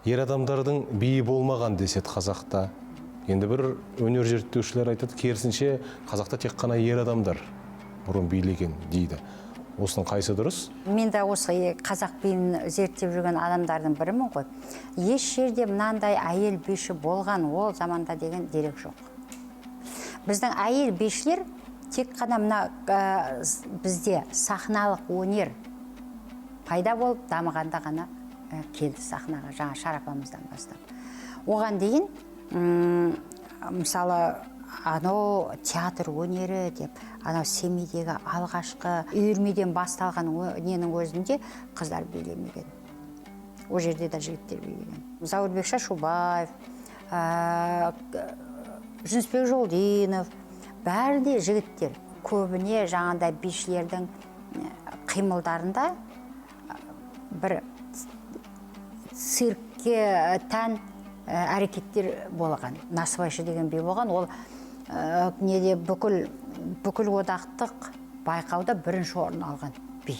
Ер адамдардың биі болмаған деседі қазақта. Енді бір өнер зерттеушілер айтады, керісінше, қазақта тек қана ер адамдар бұрын билеген дейді. Осының қайсы дұрыс? Мен де осы қазақ биін зерттеп жүрген адамдардың бірімін ғой. Еш жерде мынандай әйел биші болған ол заманда деген дерек жоқ. Біздің әйел бишілер тек қана мына бізде сахналық өнер пайда болып дамығанда ғана келді сахнаға, жаңа Шарапамыздан бастап. Оған дейін мысалы, анау театр өнері деп, анау Семейдегі алғашқы үйірмеден басталған ненің өзінде қыздар билемеген. Ол жерде де жігіттер билеген. Заурбек Шашубаев, Жүнісбек Жолдинов, бәрі де жігіттер. Көбіне жаңағыдай бишілердің қимылдарында бір циркке тән әрекеттер болған. Насыбайшы деген би болған. Ол неде, бүкіл одақтық байқауда бірінші орын алған би.